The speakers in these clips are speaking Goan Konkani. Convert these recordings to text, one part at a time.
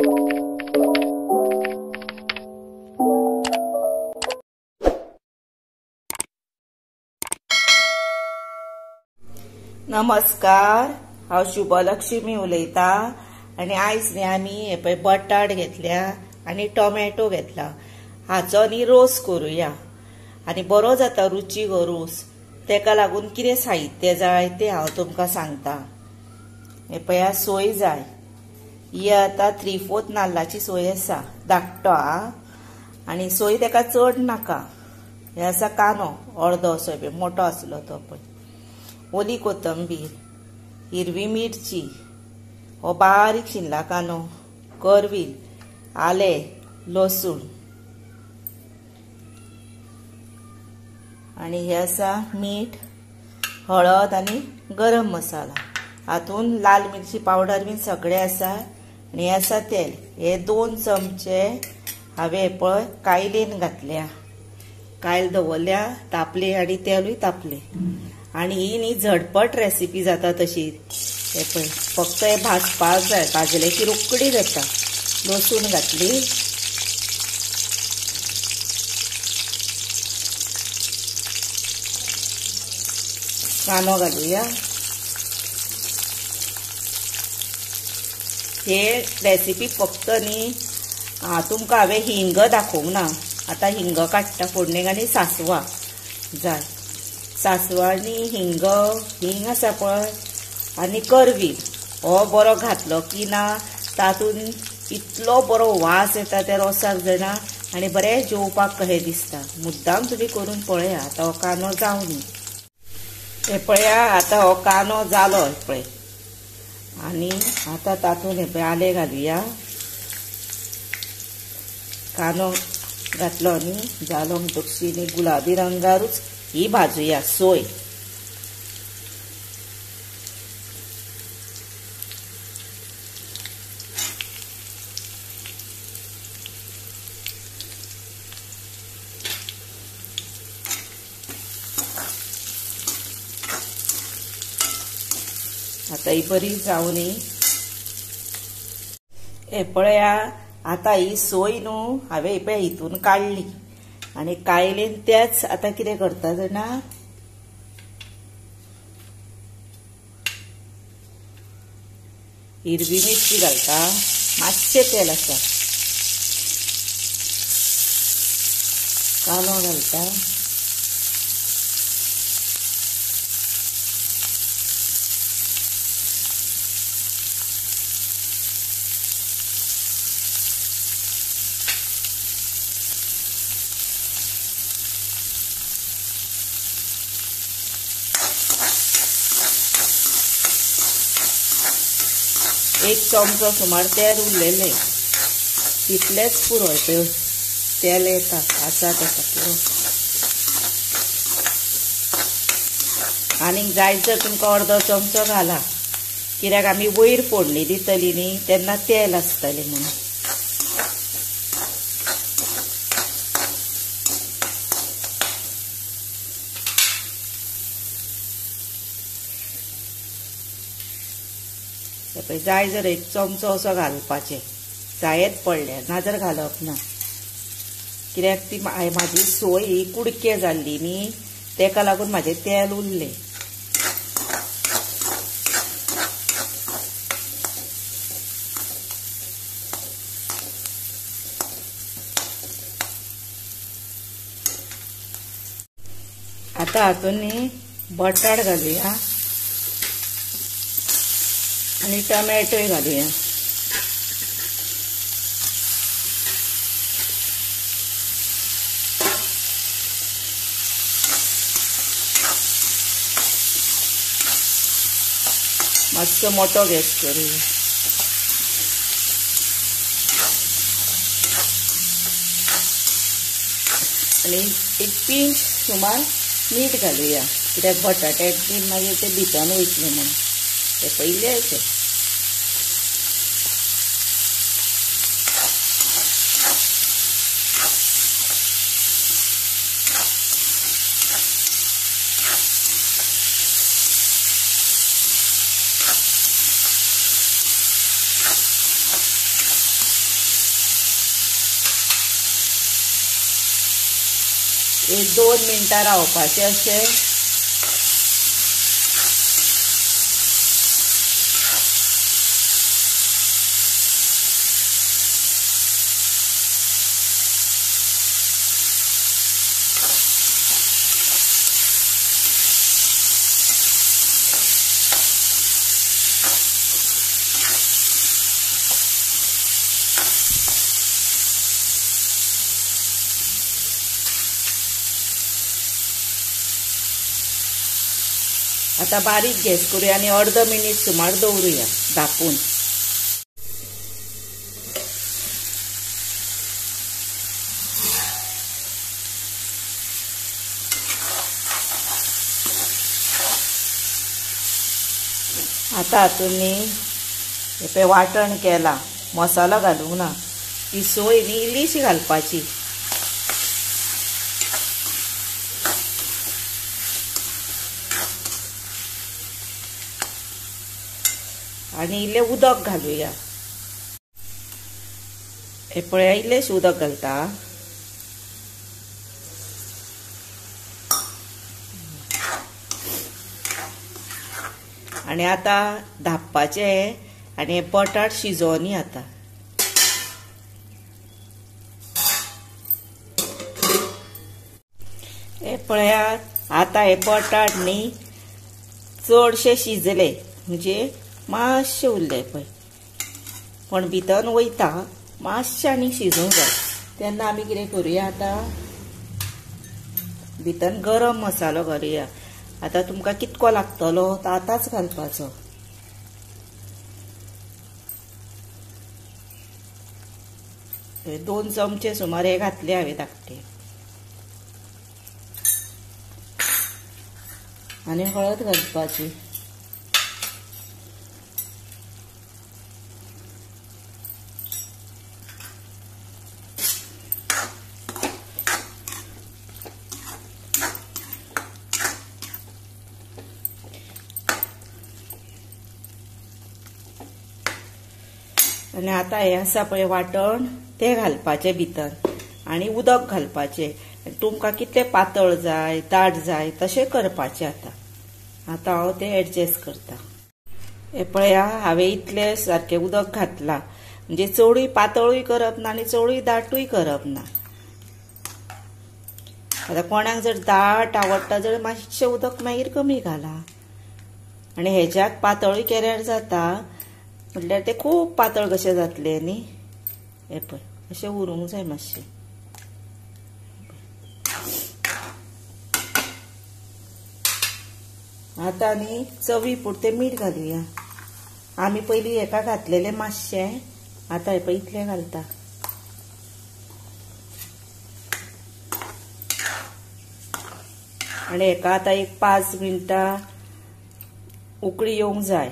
नमस्कार, हांव शुभलक्ष्मी उलयता आनी आयज न्ही आमी हे पळय बटाट घेतल्या आनी टोमॅटो घेतला, हाचो न्ही रोस करुया आनी बरो जाता रुचीक हो रोस. तेका लागून कितें साहित्य जाय तें हांव तुमकां सांगता. हे पळया सोय जाय, ही आतां 3/4 नाल्लाची सोय आसा, धाकटो आ, आनी सोय तेका चड नाका. हे आसा कांदो अर्दो असो मोटो आसलो तो पळय, ओली कोथंबीर, हिरवी मिरची, हो बारीक शिनला कांदो, करवील, आलें, लसूण, आनी हे आसा मीठ, हळद आनी गरम मसाला. हातून लाल मिरची पावडर बीन सगळें आसा. आनी हे आसा तेल. हे 2 चमचे हांवें पळय कायलेन घातल्या, कायल दवरल्या तापले आनी तेलूय तापले. आनी ही न्ही झटपट रेसिपी जाता तशी. हे पळय फक्त हे भाजपाक जाय, भाजले की रोखडी जाता. लसूण घातली, कांदो घालुया. हे रेसिपी फक्त न्ही तुमकां हांवें हिंग दाखोवंक ना, आतां हिंग काडटा फोडणेक. आनी सांसवां जाय, सांसवां आनी हिंग, हिंग आसा पळय आनी करवील हो बरो घातलो की ना तातूंत इतलो बरो वास येता त्या रोसाक जाणा, आनी बरें जेवपाक कशें दिसता. मुद्दाम तुमी करून पळया. आतां हो कांदो जावनी, हे पळया आतां हो कांदो जालो हे पळय. आनी आतां तातूंत हे पळय आलें घालुया. कांदो घातलो न्ही जालो म्हणटकच न्ही गुलाबी रंगारूच ही भाजुया सोय. आतां ही बरी जावनी. हे पळया आतां ही सोय न्हू हांवें पळय हितून काडली आनी कायलेन तेच आतां कितें करता जाणा, हिरवी मिरची घालता, मातशें तेल आसा, कांदो घालता, एक चमचो सुमार तेल उरलेलें तितलेंच पुरो. तेल येता आसा ताका पुरो. आनीक जाय जर तुमकां अर्दो चमचो घाला, कित्याक आमी वयर फोडणी दितली न्ही तेन्ना तेल आसतलें म्हणून. जाय जर एक चमचो असो घालपाचें, जायत पडल्यार, ना जर घालप ना, कित्याक ती म्हाजी सोय ही कुडके जाल्ली न्ही तेका लागून म्हाजें तेल उरलें. आतां हातून न्ही बटाट घालुया आनी टोमॅटोय घालुया. मातसो मोटो गॅस करुया. आनी एक पिंच सुमार मीठ घालुया, कित्याक बटाट्याक बीन मागीर ते भितर वयतले म्हणून. ते पयले अशें एक 2 मिनटां रावपाचें अशें. आता बारीक गॅस करूया आणि अर्ध मिनिट सुमार दवरूया धापून. आता हातून न्ही पळय वांटण केला, मसालो घालूंक ना, ती सोय न्ही इल्लीशी घालपाची. आनी इल्लें उदक घालुया. हे पळया इल्लेंशें उदक घालता. आनी आतां धापपाचें आनी हे बटाट शिजोवनी आतां. हे पळयात आतां हे बटाट न्ही चडशे शिजले, म्हणजे मातशें उरलें पळय, पण भितर वयता मातशें आनी शिजूंक जाय. तेन्ना आमी कितें करुया, आतां भितर गरम मसालो घालुया. आतां तुमकां कितको लागतलो तो आतांच घालपाचो. 2 चमचे सुमार हे घातले हांवें धाकटे. आनी हळद घालपाची. आनी आतां हें आसा पळय वांटण तें घालपाचें भितर आनी उदक घालपाचें. तुमकां कितलें पातळ जाय दाट जाय तशें करपाचें. आतां आतां हांव तें एडजस्ट करता. हें पळया हांवें इतलें सारकें उदक घातलां, म्हणजे चडूय पातळूय करप ना आनी चडूय दाटूय करप ना. आतां कोणाक जर दाट आवडटा जाल्यार मातशें उदक मागीर कमी घाला. आनी हेज्याक पातळूय केल्यार जाता, म्हटल्यार ते खूब पातळ कशें जातलें न्ही. हें पळय अशें उरूंक जाय मातशें. आतां न्ही चवी पुरतें मीठ घालुया. आमी पयलीं हेका घातलेलें मातशें, आतां हें पळय इतलें घालता. आनी हेका आतां एक 5 मिनटां उकळी येवंक जाय.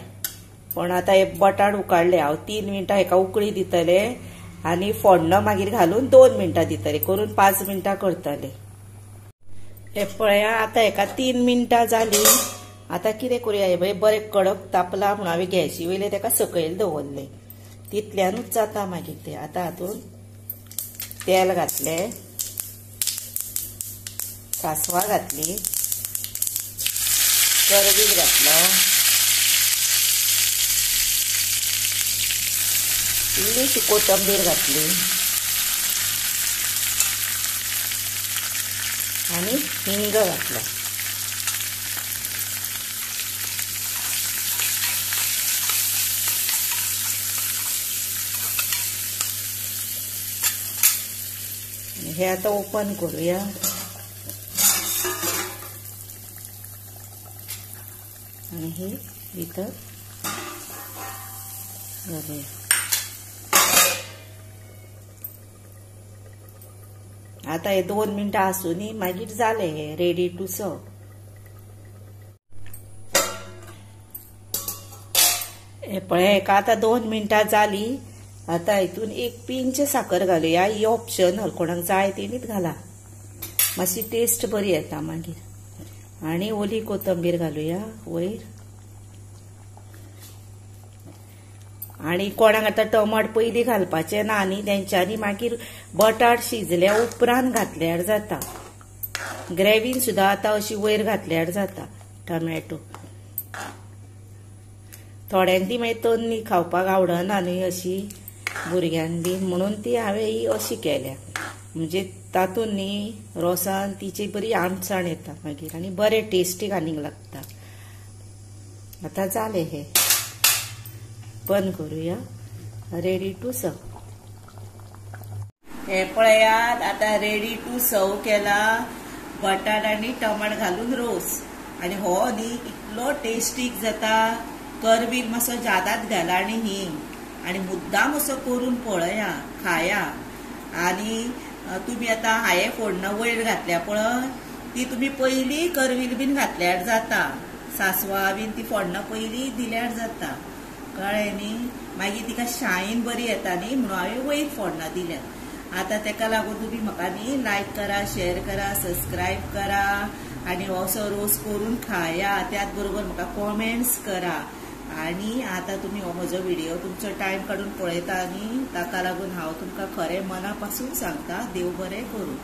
पण आतां हे बटाट उकाडले हांव 3 मिनटां हेका उकळी दितले आनी फोडणो मागीर घालून 2 मिनटां दितले, करून 5 मिनटां करतले. हे पळया आतां हेका 3 मिनटां जाली. आतां कितें करुया, हे पळय बरें कडक तापला म्हणून हांवें गॅसी वयले तेका सकयल दवरलें, तितल्यानूच जाता मागीर तें. आतां हातूंत तेल घातलें, सांसवां घातली, करवील घातलो, इल्लीशी कोथंबीर घातली आनी हिंग घातलो. हे आतां ओपन करुया. आनी हे भितर घालुया. आतां हे 2 मिनटां आसूनी मागीर जालें हे रेडी टू सर्व. हे पळय हेका आतां 2 मिनटां जाली. आतां हितून 1 पिंच साखर घालुया. ही ऑप्शनल, कोणाक जाय तेणीच घाला, मातशी टेस्ट बरी येता मागीर. आनी ओली कोथंबीर घालुया वयर. आनी कोणाक आतां टमाट पयलीं घालपाचें ना न्ही, तेंच्यांनी मागीर बटाट शिजल्या उपरांत घातल्यार जाता. ग्रेवीन सुद्दां आतां अशी वयर घातल्यार जाता टोमॅटो. थोड्यांक ती मागीर तन्नी खावपाक आवडना न्ही अशी भुरग्यांक बी, म्हणून ती हांवें ही अशी केल्या. म्हणजे तातूंत न्ही रोसान तिची बरी आमसाण येता मागीर आनी बरें टेस्टीक आनीक लागता. आतां जालें, हें बंद करुया. Ready to serve. हे पळयात आतां रेडी टू सर्व केला बटाट आनी टमाट घालून रोस. आनी हो न्ही इतलो टेस्टीक जाता. करवील मातसो जादात घाला आनी हिंग, आनी मुद्दाम असो करून पळया, खाया. आनी तुमी आतां हांवें फोडणा वयर घातल्या पळय, ती तुमी पयलीं करवील बीन घातल्यार जाता. सासवां बीन ती फोडणा पयलीं दिल्यार जाता, कळ्ळें न्ही. मागीर तिका शायन बरी येता न्ही, म्हणून हांवें वयर फोडणा दिल्या. आतां तेका लागून तुमी म्हाका न्ही लायक करा, शेअर करा, सबस्क्रायब करा आनी असो रोस करून खाया. त्याच बरोबर म्हाका कॉमेंट्स करा. आनी आतां तुमी हो म्हजो व्हिडिओ तुमचो टायम काडून पळयता न्ही, ताका लागून हांव तुमकां खरें मना पासून सांगता, देव बरें करूं.